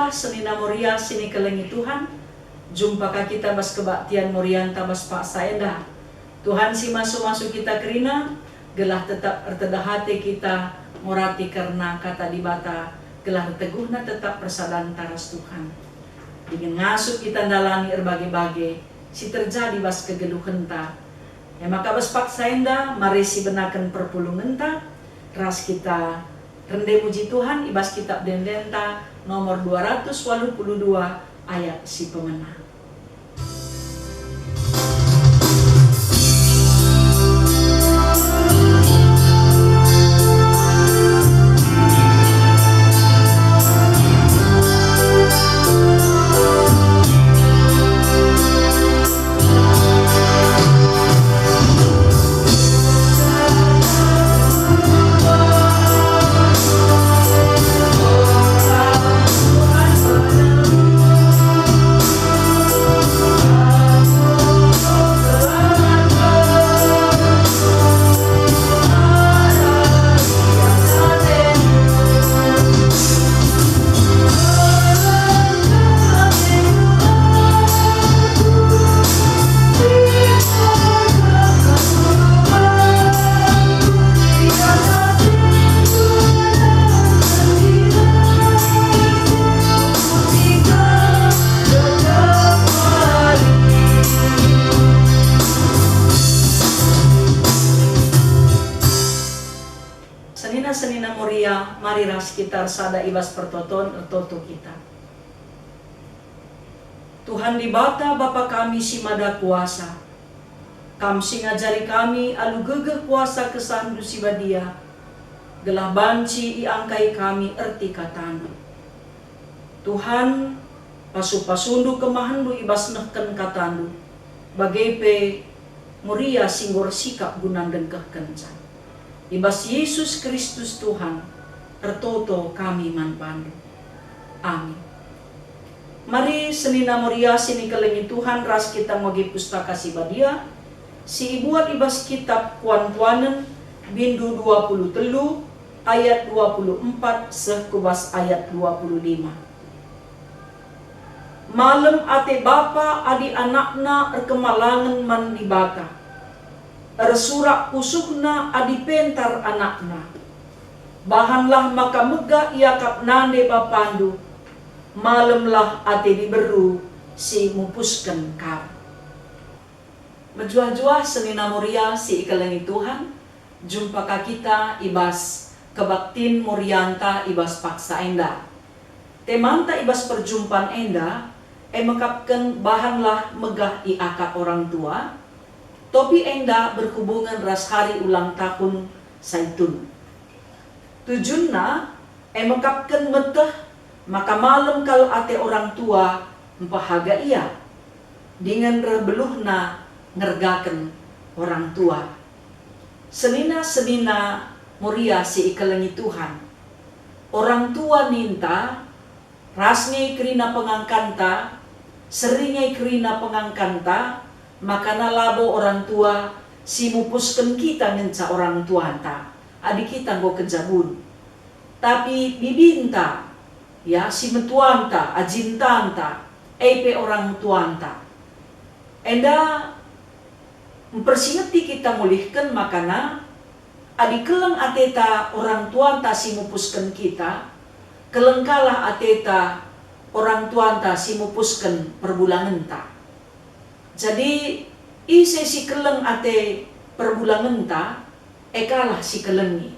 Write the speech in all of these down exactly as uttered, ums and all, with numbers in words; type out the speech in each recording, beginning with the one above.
Senina Moria si ikelengi Tuhan, jumpa ka kita bas kebaktian Morianta bas paksa enda. Tuhan si masu-masu kita kerina, gelah tetap ertedah ate kita ngorati kerna Kata Dibata, gelah erteguhna tetap persadanta ras Tuhan. Dingen ngasup kita ndalani erbage-bage si terjadi bas kegeluhenta. E maka bas paksa enda, mari sibenaken perpulungenta, ras kita rende muji Tuhan i bas Kitab Ende-Endenta nomor dua ratus waluh puluh dua, ayat si pemena. Senina-senina Moria, mari ras kita ersada i bas pertoton ertoto kita. Tuhan Dibata, Bapa kami si Mada Kuasa, Kam si ngajari kami alu gegeh kuasa KesahNdu si Badia, gelah banci iangkai kami erti KataNdu. Tuhan, pasu-pasuNdu kemahenNdu i bas nehken KataNdu, bage pe Moria si enggo ersikap guna ndengkehkenca. I bas Yesus Kristus Tuhan, ertoto kami man baNdu. Amin. Mari senina Moria si ikelengi Tuhan ras kita ngoge Pustaka Si Badia, si ibuat i bas Kitab Kuan-kuanen, bindu dua puluh telu, ayat dua puluh empat seh ku bas ayat dua puluh lima. Malem ate bapa adi anakna erkemalangen man Dibata. Ersurak pusuhna adi pentar anakna. Bahanlah maka megah iakap nande bapandu, malemlah ate diberu si mupusken kam. Mejuah-juah senina Moria si ikelengi Tuhan, jumpa ka kita i bas kebaktin Morianta i bas paksa enda. Temanta i bas perjumpan enda, e mekapken bahanlah megah iakap orang tua, topi enda berhubungen ras hari ulang tahun Saitun. Tujunna, e mekapken meteh maka malem kal ate orang tua mpehaga ia, dingen reh beluhna ngergaken orang tua. Senina-senina Moria si ikelengi Tuhan, orang tua ninta ras nge kerina pengangkanta, seri nge kerina pengangkanta, makana labo orang tua si mupusken kita ngenca orang tuanta, adi kita enggo kenca bun. Tapi bibinta, ya, si metuanta, ajintanta, e pe orang tuanta. Enda mpersingeti kita mulihken makana, adi keleng ateta orang tuanta si mupusken kita, keleng kalah ateta orang tuanta si mupusken perbulangenta. Jadi, ise si keleng ate perbulangenta, e kalah si kelengi.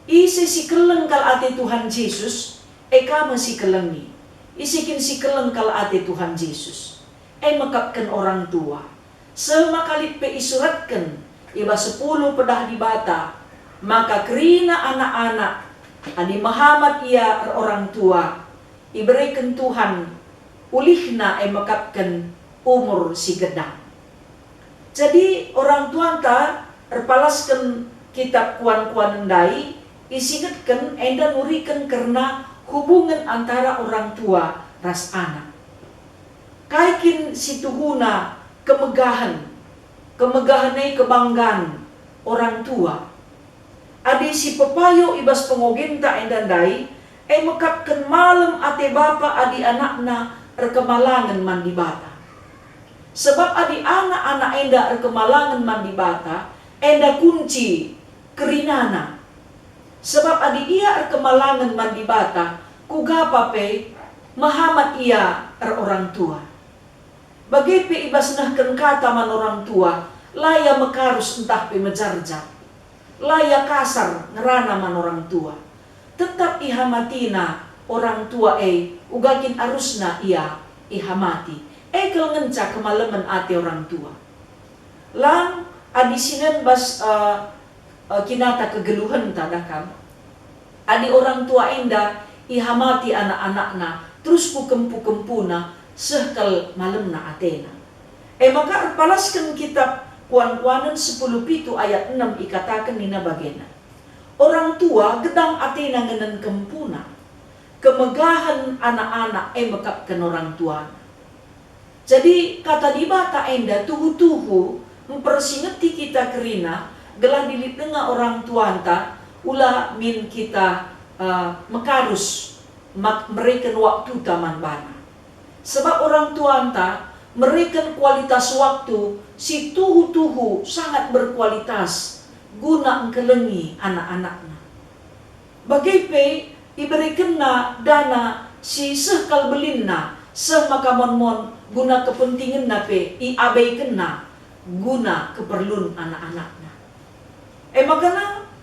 Ise si keleng kal ate Tuhan Jesus, e ka me si kelengi. Ise kin si keleng kal ate Tuhan Jesus, e mekapken orang tua. Seh maka lit pe isuratken i bas sepuluh pedah Dibata, maka kerina anak-anak, adi mehamat ia erorang tua, ibereken Tuhan ulihna e mekapken umur si gedang. Jadi, orang tuanta erpalasken kitab kuan-kuan ndai isingetken enda nuriken kerna hubungen antara orang tua ras anak. Kai kin situhuna kemegahen, kemegahen e kebanggan orang tua? Adi sipepayo i bas pengogenta enda ndai, E mekapken malem ate bapa adi anakna erkemalangen man Dibata. Sebab adi anak-anak enda erkemalangen man Dibata, enda kunci kerinana. Sebab adi ia erkemalangen man Dibata, kuga pa pe mehamat ia erorang tua. Bage pe i bas nehken kata man orang tua, la ia mekarus ntah pe mejarjar. La ia kasar ngerana man orang tua. Tetap ihamatina orang tua e, uga kin arusna ia ihamati. E kal ngenca kemalemen ate orang tua. Lang adi sinen bas, eh, eh, kinata kegeluhenta dah kam. Adi orang tua enda ihamati anak-anakna, terus ku kempu-kempuna, seh kal malemna atena. E maka erpalasken kitap Kuan-kuanen sepuluh pitu ayat enem ikataken nina bagenda, "Orang tua gedang atena ngenen kempuna. Kemegahen anak-anak e mekapken orang tuana." Jadi, Kata Dibata enda tuhu-tuhu mpersingeti kita kerina gelah lit denga orang tuanta, ula min kita, eh, mekarus mak-, mereken waktuta man bana. Sebab orang tuanta mereken kualitas waktu si tuhu-tuhu sangat berkualitas guna engkelengi anak-anakna. Bage pe iberekenna dana si seh kal belinna, seh maka mon-mon guna kepentingenna pe iabaikenna guna keperlun anak-anakna. E maka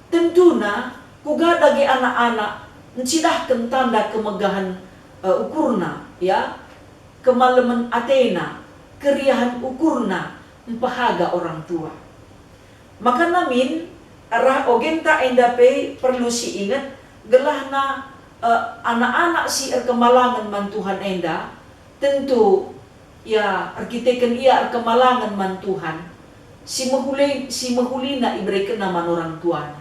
tentuna kuga dage anak-anak ncidahken tanda kemegahen, e, ukurna, ya, kemalemen atena, keriahen ukurna mpehaga orang tua. Maka min, arah ogenta enda pe perlu siinget, gelahna, e, anak-anak si erkemalangen man Tuhan enda, tentu, ya, erkiteken ia erkemalangen man Tuhan, si mehuli-, si mehulina iberekenna man orang tuana.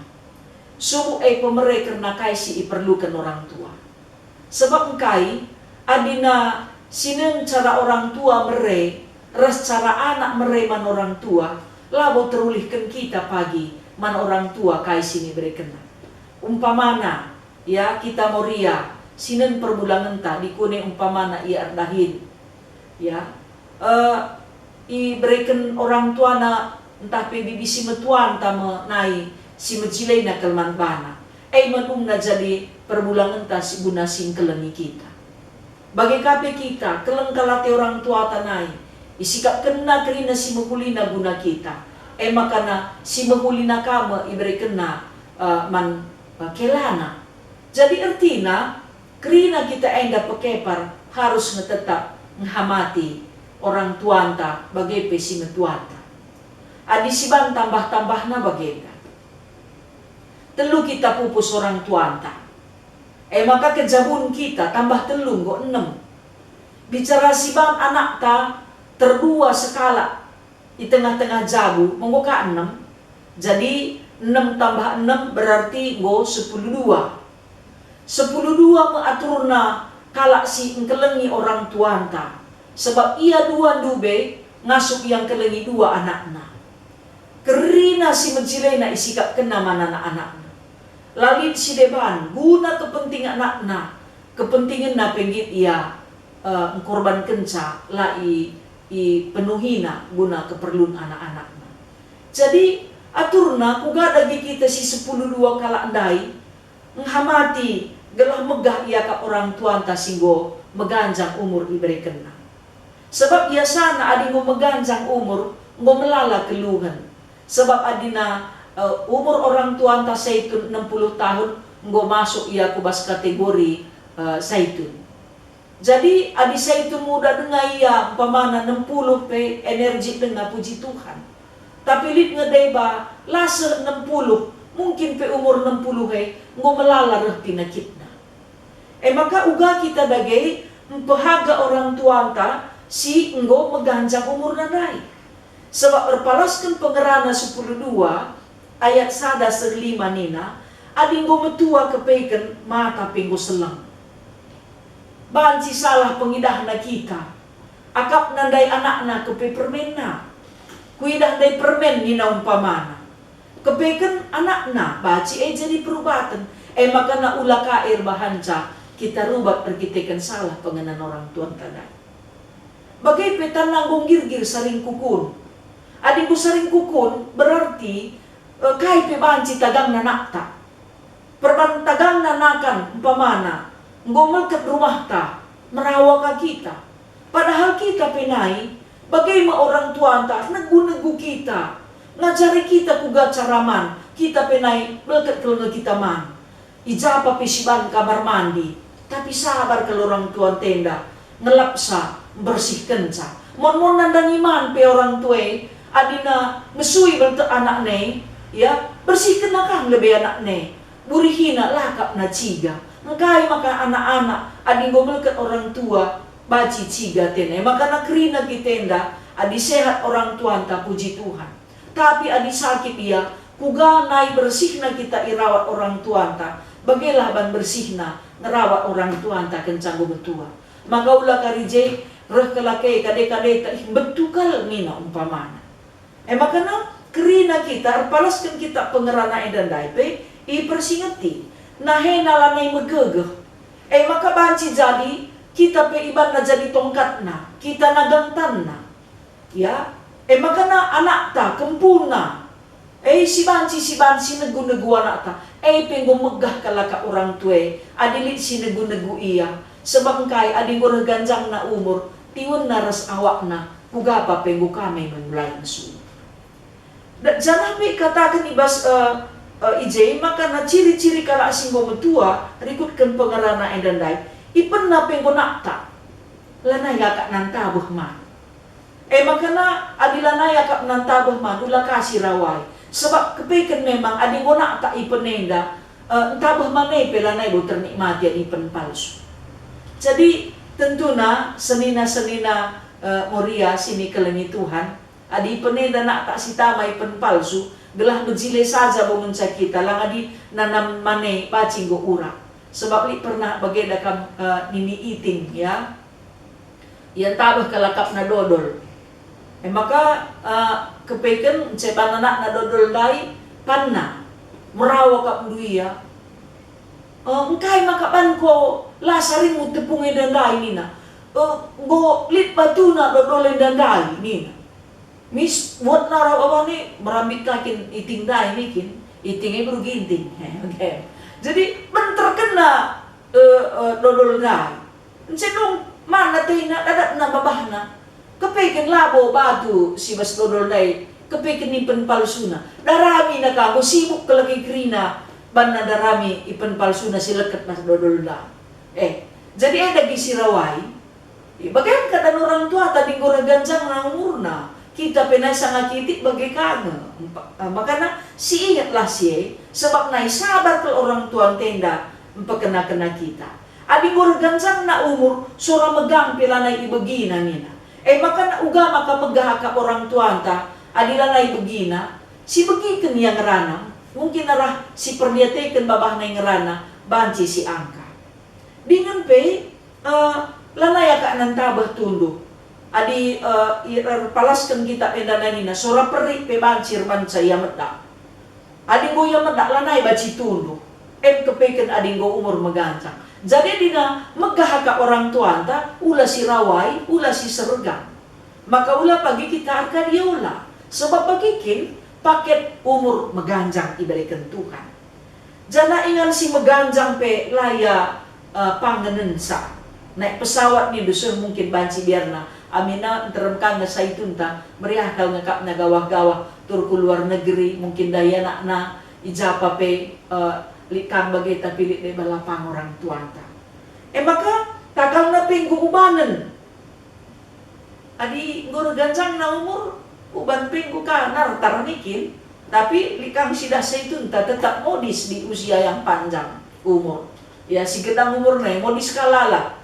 Subuk e pemere kerna kai si iperluken orang tua. Sebab engkai, adina sinen cara orang tua mere ras cara anak mere man orang tua, labo terulihken kita pagi man orang tua kai si niberekenna. Umpamana, ya, kita Moria, sinen perbulangenta, dikune umpamana ia erdahin. Ya, eh, ibereken orang tuana ntah pe bibi si metuanta me nai si mejilena kal man bana. E me dumna jadi perbulangenta si guna si engkelengi kita. Bage ka pe kita, keleng kal ate orang tuata nai, isikapkenna kerina si mehulina guna kita. E maka si mehulina ka me iberekenna, eh, man, eh, kelana. Jadi ertina, kerina kita enda pekepar harus nge tetap ngehamati orang tuanta bage pe si metuanta. Adi siban tambah-tambahna bagenda. Telu kita pupus orang tuanta. E maka kejabun kita tambah telu enggo enem. Bicara siban anakta terdua sekalak i tengah-tengah jabu, enggo ka enem. Jadi, enem tambah enem berarti enggo sepuluh dua. Sepuluh dua me aturna kalak si engkelengi orang tuanta, sebab ia dua ndube ngasup ia engkelengi dua anakna. Kerina si mejilena isikapkenna man anak-anakna. La lit si deban guna kepenting anakna, kepentingenna pe nggit ia, eh, engkorbankenca, la i-, ipenuhina guna keperlun anak-anakna. Jadi, aturna kuga dage kita si sepuluh dua kalak ndai, ngehamati gelah megah iakap orang tuanta si enggo meganjang umur iberekenna. Sebab biasana adi enggo meganjang umur, enggo melala keluhen. Sebab adina, eh, umur orang tuanta Saitun enam puluh tahun, enggo masuk ia ku bas kategori, eh, Saitun. Jadi, adi Saitun muda denga ia, umpamana enam puluh pe, energi denga, puji Tuhan. Tapi lit nge deba, la seh enam puluh, mungkin pe umur enam puluh e enggo melala reh penakitna. E maka uga kita dage mpehaga orang tuanta si enggo meganjang umurna ndai. Sebab erpalasken Pengerana sepuluh dua ayat sada seh lima nina, "Adi enggo metua kepeken, mata pe enggo seleng." Banci salah pengidahna kita. Akapna ndai anakna kepe permenna. Kuidah ndai permen nina umpamana. Kepeken anakna, banci e jadi perubaten. E maka na ula ka erbahanca kita rubat erkiteken salah pengenen orang tuanta ndai. Bage pe tanna enggo nggirgir saring kukun. Adi enggo saring kukun, berarti, e, kai pe banci tagangna nakta. Perban tagangna nakan, umpamana, enggo melket rumahta, merawa ka kita. Padahal kita pe nai, bage me orang tuanta negu-negu kita, ngajari kita kuga cara man, kita pe nai melket kal nge kita man. I ja pe siban kamar mandi, tapi sabar kal orang tuanta enda, ngelapsa, mbersihkenca. Mon-mon nandangi man pe orang tua e, adina ngesui beltek anakna e, ya, bersihkenna kang lebe anakna e. Burihina lakapna ciga. Engkai maka anak-anak, adi enggo melket orang tua, banci ciga atena. E maka kerina kita enda, adi sehat orang tuanta, puji Tuhan. Tapi adi sakit ia, kuga nai bersihna kita irawat orang tuanta, bagelah ban bersihna ngerawat orang tuanta kenca enggo metua. Maka ula kari je, reh kal ake kade-kadeta, ih, mbetu kal nina umpamana. E maka kerina kita erpalasken kita pengerana enda ndai pe ipersingeti, nahena lanai megegeh. E maka banci jadi kita pe ibanna jadi tongkatna, kita nagang tanna. Ya, e maka anakta, kempuna, e si banci, si banci negu-negu anakta, e pe enggo megah kal akap orang tua e, adi lit si negu-negu ia, sebab engkai adi enggo reh ganjangna umur, tiunna ras awakna, kuga pe enggo ka me mulai mesui. Da-, janah pe ikataken i bas, eh, eh, i je maka ciri-ciri kalak si enggo metua rikutken pengerana enda ndai, ipenna pe enggo nakta. Lanai akap nantabeh man. E maka adi lanai akap nantabeh man, ula ka sirawai. Sebab kepeken memang adi enggo nakta ipenna enda, eh, ntabeh man e pe lanai bo ternikmati adi ipen palsu. Jadi, tentuna senina-senina, eh, Moria si ikelengi Tuhan, adi ipenna enda nakta si tama ipen palsu, gelah mejile saja bo ngenca kita, lang adi nanam man e banci enggo urak. Sebab lit pernah bagenda kam, eh, nini iting, ya. Ia ntabeh kal akapna dodol. E maka, eh, kepeken ncai ban anakna dodol ndai, panna, merawa akapndu ia. Eh, engkai maka banko la saringmu tepung enda ndai nina. Eh, enggo lit batuna dodol enda ndai nina. Mis, buatna rau awane merambit ka kin iting ndai nai kin, iting e beru ginting. He, oke. Jadi, benterkenna, eh, eh, dodol ndai. Ncai dung man atena, dadatna babahna. Kepeken labo batu si bas dodol ndai, kepeken ipen palsuna. Daramina ka, enggo sibuk kal ake kerina banna darami ipen palsuna si leket bas dodol ndai. Eh, jadi enda kin sirawai. Bage kal dan orang tuanta adi enggo reh ganjangna umurna, kita pe nai sanga kitik bage ka nge. Empa-, eh, makana siingetlah si e, sebab nai sabar kal orang tuanta enda mpekena-kena kita. Adi enggo reh ganjangna umur, sora megang pe lanai ibegina nina. E maka uga maka megah akap orang tuanta, adi lanai ibegina, sibegiken ia ngerana, mungkin arah siperdiateken babahna e ngerana, banci siangka. Dingen pe, eh, lanai akap nantabeh tunduh. Adi, eh, i-, erpalasken kita enda nina, sora perik pe banci erbanca ia medak. Adi enggo ia medak lanai banci tunduh. Em kepeken adi enggo umur meganjang. Jadi adina megah akap orang tuanta, ula sirawai, ula sisergam. Maka ula pagi kita erkadiola. Sebab bage kin paket umur meganjang ibereken Tuhan. Janah ingan si meganjang pe la ia, eh, pangenensa. Naik pesawat nindu seh mungkin banci biarna. Amina nterem ka nge saitunta, meriah kal nge akapna gawah-gawah, turku luar negeri, mungkin ndai anakna, i ja pe, eh, lit kang bage tapi lit deba lapang orang tuanta. E maka, takalna pe enggo ubanen. Adi enggo reh ganjangna umur, uban pe enggo ka nartar nai kin, tapi lit kang sidah saitunta tetap modis di usia yang panjang umur. Ya, si gedang umurna e modis kalak.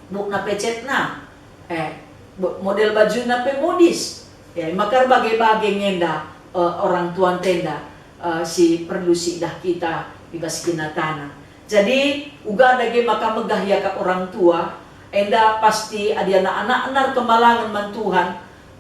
Bukna pe cetna. Eh, bo-, model bajuna pe modis. Ya, maka erbage-bage nge enda, eh, orang tuanta enda, eh, si perlu siidah kita i bas kinatana. Jadi, uga dage maka megah iakap orang tua, enda pasti adi anak-anakna erkemalangen man Tuhan,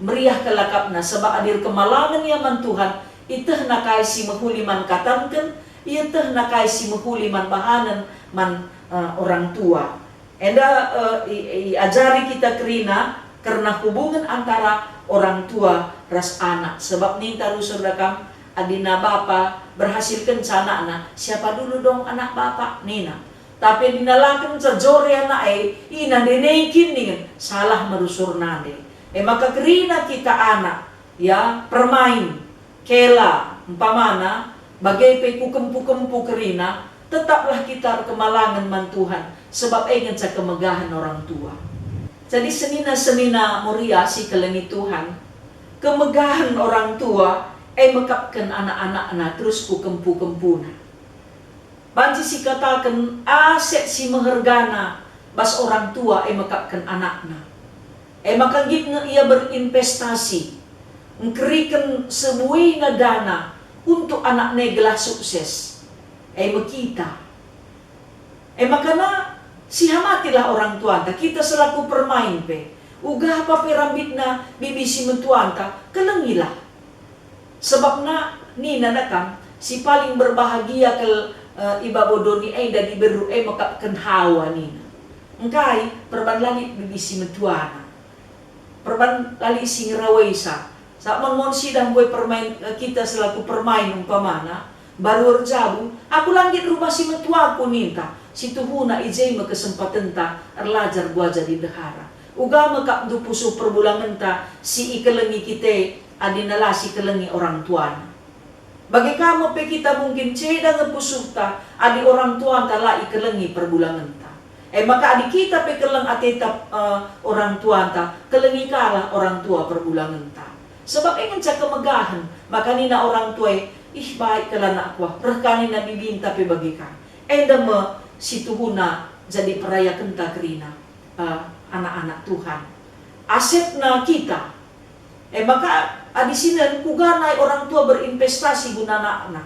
meriah kal akapna, sabap adi erkemalangen ia man Tuhan, ietehna kai si mehuli man katanken, Ietehna kai si mehuli man bahanen man, eh, orang tua. Enda, eh, i-, iajari kita kerina kerna hubungen antara orang tua ras anak. Sebab ninta rusur da kam, adina bapa berhasilkenca anakna, "Siapa dulu dong anak bapa?" nina. Tapi adina la kenca jore anak e, ina nde nai kin ningen, salah me rusur nande. E maka kerina kita anak, ya, permain, kela, umpamana, bage pe ku kempu-kempu kerina, tetaplah kita erkemalangen man Tuhan, sebab e ngenca kemegahen orang tua. Jadi senina-senina Moria si kelengi Tuhan, kemegahen orang tua e mekapken anak-anakna terus ku kempu-kempuna. Banci sikataken aset si mehergana bas orang tua e mekapken anakna. E maka nggit nge ia berinvestasi, ngkeriken sebuena dana untuk anakna e gelah sukses. E me kita. E maka na, sihamatilah orang tuanta, kita selaku permain pe. Uga apa pe rambitna bibi si metuanta, kelengilah. Sebabna nina na kam, si paling berbahagia kal, eh, i babo doni enda diberu e mekapken Hawa nina. Engkai perban la lit bibi si metuana. Perban la lit si ngerawaisa. Sabap mon-mon sidah mbue permain, eh, kita selaku permain umpamana, baru erjabu, "Aku la nggit rumah si metuaku," ninta, si tuhuna i je me kesempatenta erlajar guaja di ndehara. Uga me kap ndu pusuh perbulangenta si ikelengi kita e, adina la si kelengi orang tuana. Bage ka me pe kita mungkin ceda nge pusuhta adi orang tuanta la ikelengi perbulangenta. E maka adi kita pe keleng ateta, eh, orang tuanta, kelengi kalah orang tua perbulangenta. Sebab e ngenca kemegahen, maka nina orang tua e, "Ih, baik kal anakku ah, reh ka nina bibinta pe bage ka." Enda me si tuhuna jadi perayakenta kerina, eh, anak-anak Tuhan. Asetna kita. E maka, adi sinen, kuga nai orang tua berinvestasi guna anakna?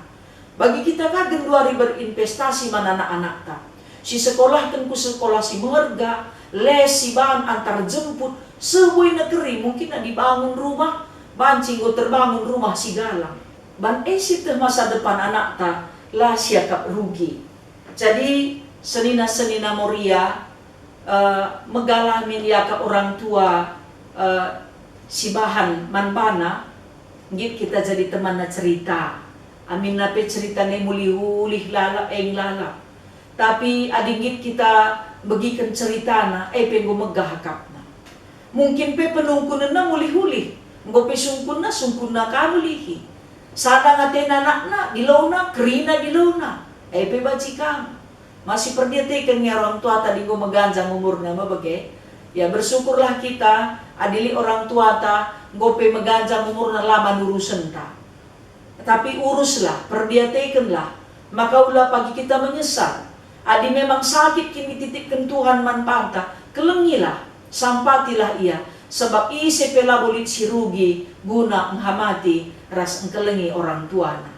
Bagi kita ka genduari berinvestasi man anak-anakta. Sisekolahken ku sekolah si meherga, les si ban antar jemput, seh buena keri mungkin adi bangun rumah, banci enggo terbangun rumah si galang. Ban e sieteh masa depan anakta, la siakap rugi. Jadi, senina-senina Moria, eh, megalah min iakap orang tua, eh, si bahan man bana, nggit kita jadi temanna cerita. Aminna pe cerita e mulih-ulih lalap eng lalap. Tapi adi nggit kita begiken ceritana, e pe enggo megah akapna. Mungkin pe penungkunenna mulih-ulih, enggo pe sungkunna, sungkunna ka mulihi. Sadang atena anakna, dilona, kerina dilona, e pe banci kam. Masi perdiateken nge orang tuata adi enggo meganjang umurna me bage. Ya, bersyukurlah kita, adi lit orang tuata enggo pe meganjang umurna la man urusenta. Tapi uruslah, perdiatekenlah, maka ula pagi kita menyesal. Adi memang sakit kin ititipken Tuhan man banta, kelengilah, sampatilah ia, sebab ise pe labo lit si rugi guna enghamati ras engkelengi orang tuana.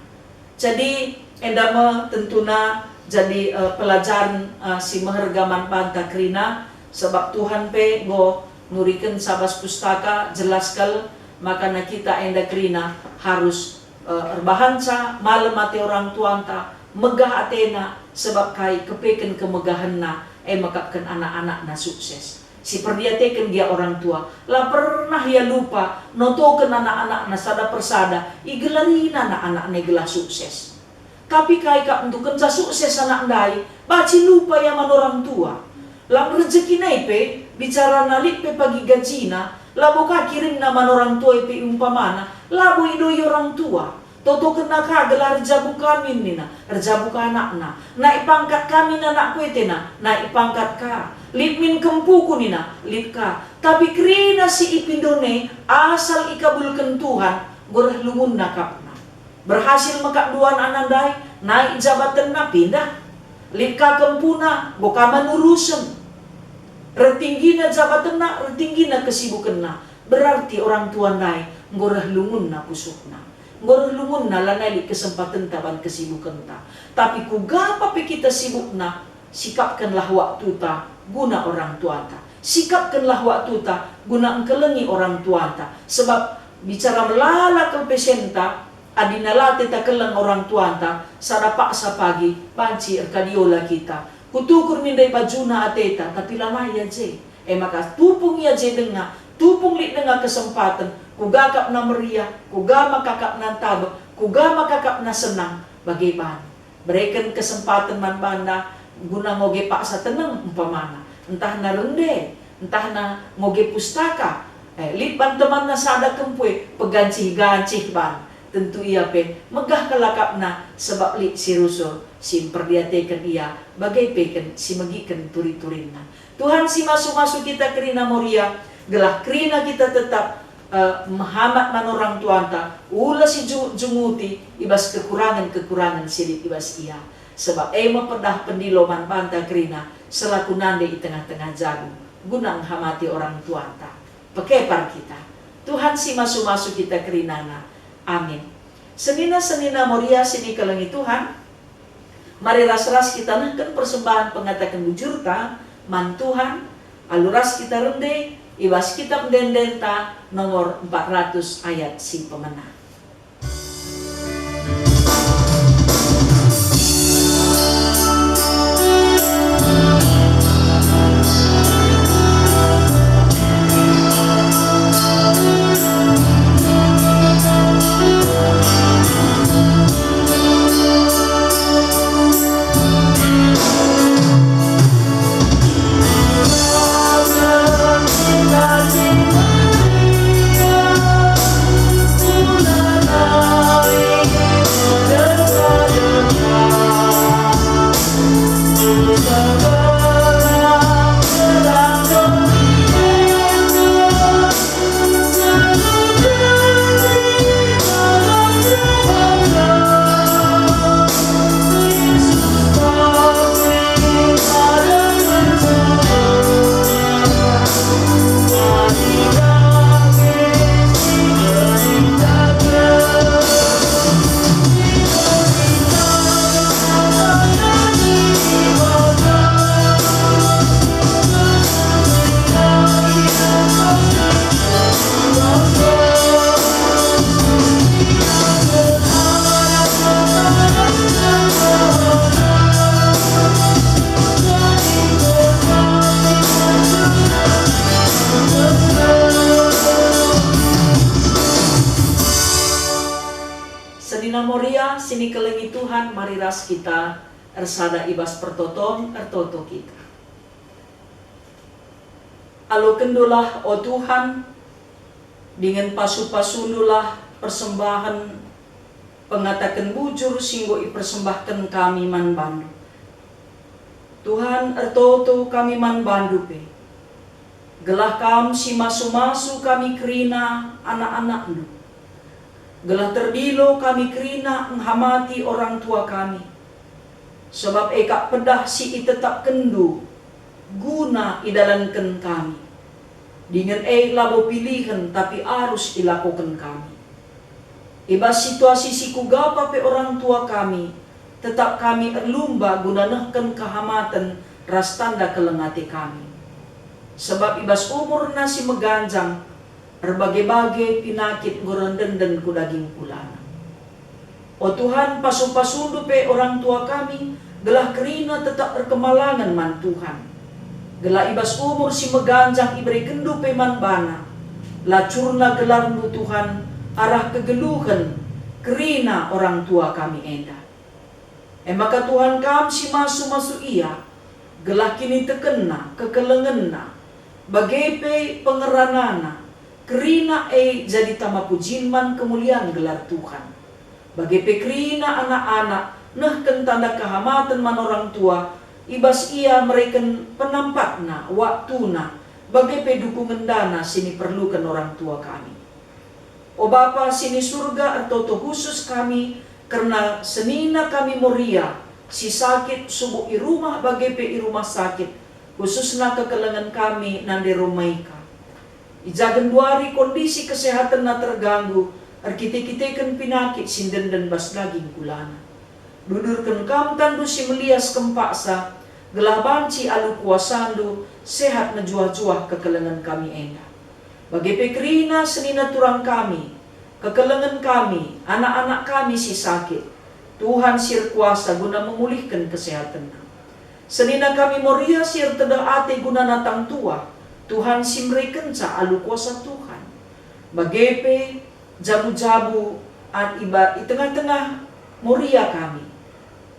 Jadi, enda me tentuna jadi, eh, pelajaren, eh, si meherga man banta kerina, sebab Tuhan pe enggo nurikenca bas pustaka jelas kal, maka na kita enda kerina harus, eh, erbahanca, malem ate orang tuanta, megah atena, sebab kai kepeken kemegahenna, e mekapken anak-anakna sukses. Si perdiateken gia orang tua, la pernah ia lupa notoken anak-anakna sada persada, igelarina anak-anakna gelah sukses. Tapi kai kap ndu kenca sukses anak ndai, banci lupa ia man orang tua. Lam rejeki nai pe, bicarana lit pe pagi gajina, labo ka kirimna man orang tua e pe umpamana, labo idoi orang tua. Totokenna ka gelah erjabu ka min nina, erjabu ka anakna. Naik pangkat ka min anakku e tena, naik pangkat ka. Lit min kempuku nina, lit ka. Tapi kerina si ipindona e, asal ikabulken Tuhan, enggo reh lungunna akapna. Berhasil me kap dua anakna ndai, naik jabatenna pindah. Lit ka kempuna, enggo ka man urusen. Reh tinggina jabatenna, reh tinggina kesibukenna. Berarti orang tua ndai enggo reh lungunna pusuhna. Enggo reh lungunna lanai lit kesempatenta ban kesibukenta. Tapi kuga pe kita sibukna, sikapkenlah waktuta guna orang tuanta. Sikapkenlah waktuta guna engkelengi orang tuanta. Sebab bicara melala kal pesenta, Adi nalate takeleng orang tuanta, sada paksa pagi banci erkadiola kita. Kutukur min ndai bajuna ateta, tapi lanai ia je. E maka tupung ia je denga, tupung lit denga kesempaten, kuga akapna meriah, kuga maka akapna ntabek, kuga maka akapna senang, bage bandu. Bereken kesempaten man bana guna ngoge paksa teneng umpamana, ntahna rende, ntahna ngoge pustaka. Eh, lit ban temanna sada kempue, pegancih-gancih ban. Tentu ia pe megah kal akapna, sebab lit si rusur, si mperdiateken ia, bage pe ken si megiken turi-turinna. Tuhan si masu-masu kita kerina Moria, gelah kerina kita tetap, eh, mehamat man orang tuanta, ula si ju-, junguti i bas kekurangen-kekurangen si lit i bas ia. Sebab e me pedah pendilo man banta kerina selaku nande i tengah-tengah jagung, guna nghamati orang tuanta. Pekepar kita. Tuhan si masu-masu kita kerinana. Amin. Senina-senina Moria si dikelengi Tuhan, mari ras-ras kita nehken persembahen pengataken bujurta man Tuhan, alu ras kita rende i bas Kitab Ende-endenta nomor empat ratus ayat si pemena. Senina Moria, si nikelengi Tuhan, mari ras kita ersada i bas pertoton, ertoto kita. Alokendulah, o Tuhan, dingen pasu-pasundulah persembahen pengataken bujur si enggo ipersembahken kami man bandu. Tuhan, ertoto kami man bandu pe, gelah Kam si masu-masu kami kerina anak-anakndu. Gelah terdilo kami kerina nghamati orang tua kami, sabap e kap pedah si itetapkenndu guna idalanken kami. Dingen e labo pilihen, tapi arus ilakoken kami. I bas situasi si kuga pa pe orang tua kami, tetap kami erlumba guna nehken kehamaten ras tanda keleng ate kami. Sabap i bas umurna si meganjang, erbage-bage pinakit enggo rendenden ku daging kulana. O Tuhan, pasu-pasundu pe orang tua kami, gelah kerina tetap erkemalangen man Tuhan. Gelah i bas umur si meganjang iberekenndu pe man bana, la curna gelarndu, Tuhan, arah kegeluhen kerina orang tua kami enda. E maka Tuhan, Kam si masu-masu ia, gelah kinitekenna, kekelengenna, bage pe pengeranana, kerina e jadi tama pujin man kemulian gelar Tuhan. Bage pe kerina anak-anak nehken tanda kehamaten man orang tua, i bas ia mereken penampatna, waktuna, bage pe dukungen dana si niperluken orang tua kami. O Bapa si ni Surga, ertoto khusus kami kerna senina kami Moria si sakit, subuk i rumah bage pe i rumah sakit, khususna kekelengen kami nande Romaika. I ja genduari kondisi kesehatenna terganggu erkite-kiteken pinakit si ndenden bas daging kulana. Dudurken Kam tanNdu si melias kem paksa, gelah banci alu kuasaNdu sehat mejuah-juah kekelengen kami enda. Bage pe kerina senina turang kami, kekelengen kami, anak-anak kami si sakit, Tuhan si erkuasa guna memulihken kesehatenna. Senina kami Moria si ertedeh ate guna natang tuah, Tuhan si merekenca alu kuasa Tuhan. Bage pe jabu-jabu at iba i tengah-tengah Moria kami,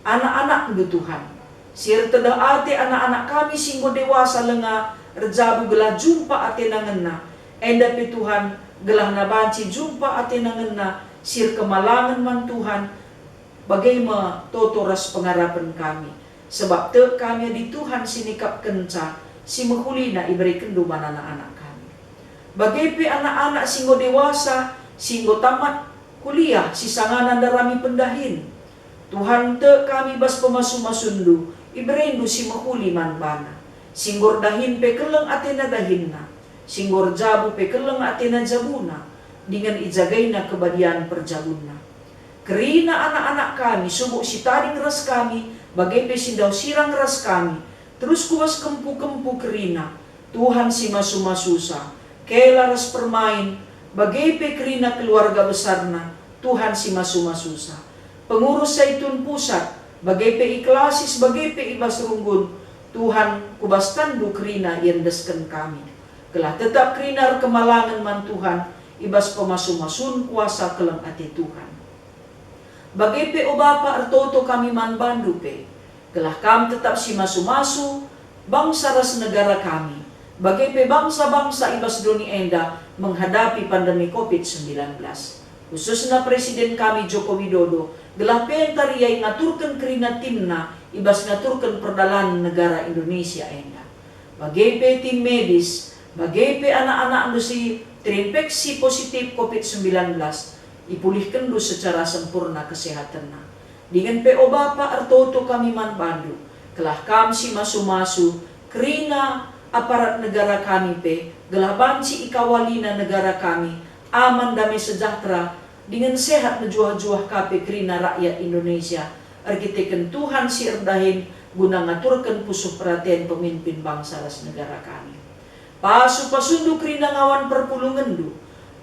anak-anakNdu Tuhan, si ertedeh ate anak-anak kami si enggo dewasa lenga erjabu gelah jumpa atena ngena, enda pe Tuhan, gelahna banci jumpa atena ngena si erkemalangen man Tuhan, bage me toto ras pengarapen kami, sebab tek kami adi Tuhan si nikapkenca si mehulina iberekenNdu man anak-anak kami. Bage pe anak-anak si enggo dewasa, si enggo tamat kuliah, si sangana ndarami pendahin. Tuhan, tek kami bas pemasu-masuNdu, ibereNdu si mehuli man bana. Si enggo erdahin pe keleng atena dahinna, si enggo erjabu pe keleng atena jabuna, dingen ijagaina kebadian perjabunna. Kerina anak-anak kami, subuk si tading ras kami, bage pe si ndauh sirang ras kami, terus ku bas kempu-kempu kerina, Tuhan si masu-masusa, Kela ras Permain, bage pe kerina keluarga besarna, Tuhan si masu-masusa. Pengurus Saitun Pusat, bage pe i Klasis, bage pe i bas runggun, Tuhan, ku bas tanNdu kerina iendesken kami. Gelah tetap kerina erkemalangen man Tuhan i bas pemasu-masun kuasa keleng ate Tuhan. Bage pe, o Bapa, ertoto kami man bandu pe, gelah Kam tetap si masu-masu bangsa ras negara kami, bage pe bangsa-bangsa i bas doni enda menghadapi pandemi covid sembilan belas, khususna Presiden kami Joko Widodo, gelah pentar ia ngaturken kerina timna i bas ngaturken perdalanen negara Indonesia enda. Bage pe tim medis, bage pe anak-anakndu si terinfeksi positif covid sembilan belas, ipulihkenndu secara sempurna kesehatenna. Dingen pe, o Bapa, ertoto kami man bandu, gelah Kam si masu-masu kerina aparat negara kami pe, gelah banci ikawalina negara kami aman, dame sejahtera, dingen sehat mejuah-juah ka pe kerina rakyat Indonesia, erkiteken Tuhan si erdahin guna ngaturken pusuh peraten pemimpin bangsa ras negara kami. Pasu-pasundu kerina ngawan perpulungenndu,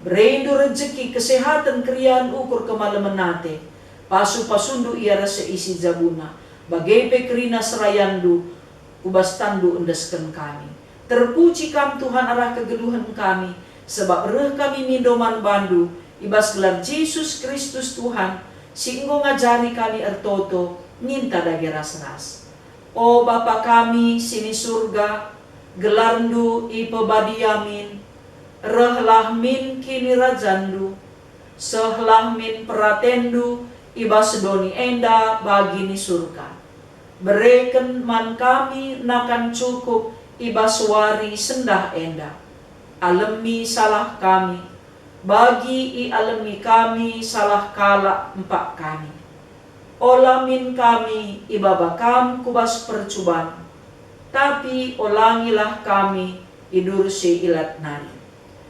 berendu rejeki, kesehaten, keriahen ukur, kemalemen ate. Pasu-pasundu ia ras seisi jabuna, bage pe kerina serayandu, ku bas tanNdu endesken kami. Terpuji Kam, Tuhan, arah kegeluhen kami, sebab reh kami mindo man bandu i bas gelar Jesus Kristus Tuhan, si enggo ngajari kami ertoto, ninta dage ras-ras. O Bapa kami si ni Surga, gelarNdu ipebadia min, rehlah min kinirajanNdu, sehlah min peratenNdu i bas doni enda bagi ni Surga. Bereken man kami nakan cukup i bas wari sendah enda. Alemi salah kami, bagi ialemi kami salah kalak empak kami. Ola min kami ibaba Kam ku bas percuban, tapi olangilah kami i bas si ilat nari.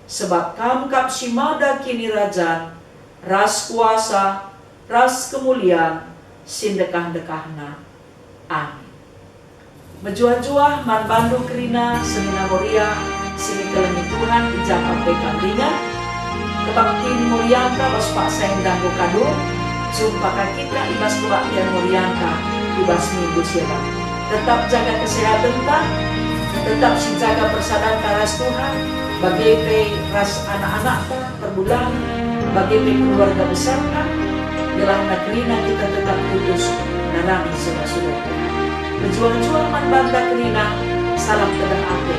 Sebab Kam kap si mada kinirajan, ras kuasa, ras kemulian si ndekah-ndekahna. Amin. Mejuah-juah man bandu kerina senina Moria si ikelengi Tuhan i ja pe kam denga. Kebaktin Morianta bas paksa enda enggo kadung, jumpa ka kita i bas kebaktin Morianta i bas minggu si enda. Tetap jaga kesehatenta, tetap sijaga persadanta ras Tuhan, bage pe ras anak-anakta, perbulan, bage pe keluarga besarta, gelah kerina kita tetap kudus ndarami sudah-sudah. Mejuah-juah man banta kerina, salam tedeh ate,